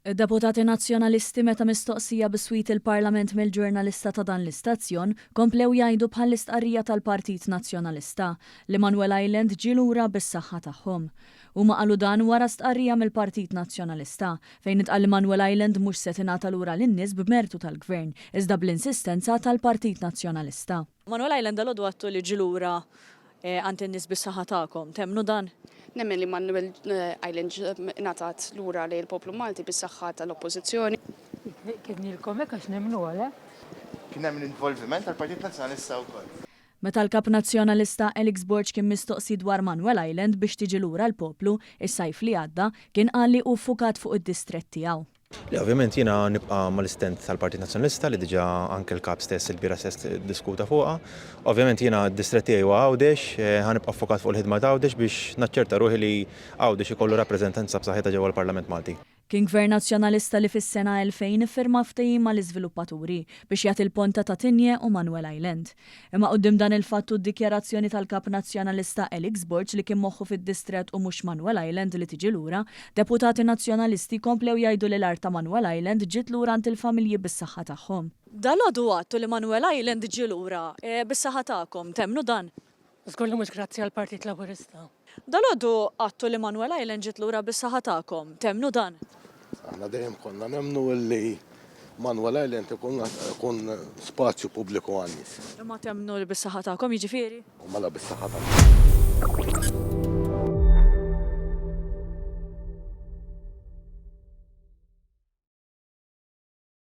Id-deputati Nazzjonalisti meta mistoqsija biswit il-Parlament mill-ġurnalista ta' dan l-istazzjon, komplew jgħidu bħall-istqarrija tal-Partit Nazzjonalista, li Manuel Island ġie lura bis-saħħa tagħhom. Huma qalu dan wara stqarrija mill-Partit Nazzjonalista, fejn intqal li Manuel Island mhux se tingħata lura lin-nies b'mertu tal-Gvern, iżda bl-insistenza tal-Partit Nazzjonalista. Manuel Island dalgħodu għadtu li ġie lura għand in-nies bis-saħħa tagħkom. Temmnu dan? Nemmen li Manuel Island ingħatat lura lejn il-poplu Malti bis-saħħa tal-Oppożizzjoni. Kidnilkom hekk għax nemmnuha, le? Kien hemm l-involviment tal-Partit Nazzjonalista wkoll. Meta l-Kap Nazzjonalista Alex Borg kien mistoqsi dwar Manuel Island biex tiġi lura l-poplu, is-sajf li għadda, kien qal li hu ffukat fuq id-distrett tiegħu. Le, ovvjament jiena nibqa' mal-istand tal-Partit Nazzjonalista li diġà anke l-Kap stess ilbieraħ stess iddiskuta fuqha. Ovvjament jiena d-distrett tiegħi huwa Għawdex, ħa nibqa' ffokat fuq il-ħidma ta' Għawdex biex naċċerta ruħi li Għawdex ikollu rappreżentanza b'saħħitha ġewwa l-Parlament Malti. Kien Gvern Nazzjonalista li fis-sena 2000 iffirma ftehim mal-iżviluppaturi biex jagħti l-ponta ta' Tigné u Manuel Island. Imma quddiem dan il-fatt u d-dikjarazzjoni tal-Kap Nazzjonalista Alex Borg li kien moħħu fid-distrett u mhux Manuel Island li tiġi lura, deputati Nazzjonalisti komplew jgħidu li l-art ta' Manuel Island ġiet lura għand il-familji bis-saħħa tagħhom. Dalgħodu għadtu li Manuel Island ġie lura bis-saħħa tagħkom, temmnu dan? Żgur li mhux grazzi għall-Partit Laburista. Dalgħodu għadtu li Manuel Island ġiet lura bis-saħħa tagħkom, temmnu dan? Aħna dejjem konna nemmnu li Manuel Island ikun ikun spazju pubbliku għan-nies. Imma temmnu li bis-saħħa tagħkom jiġifieri? U mela bis-saħħa tagħna.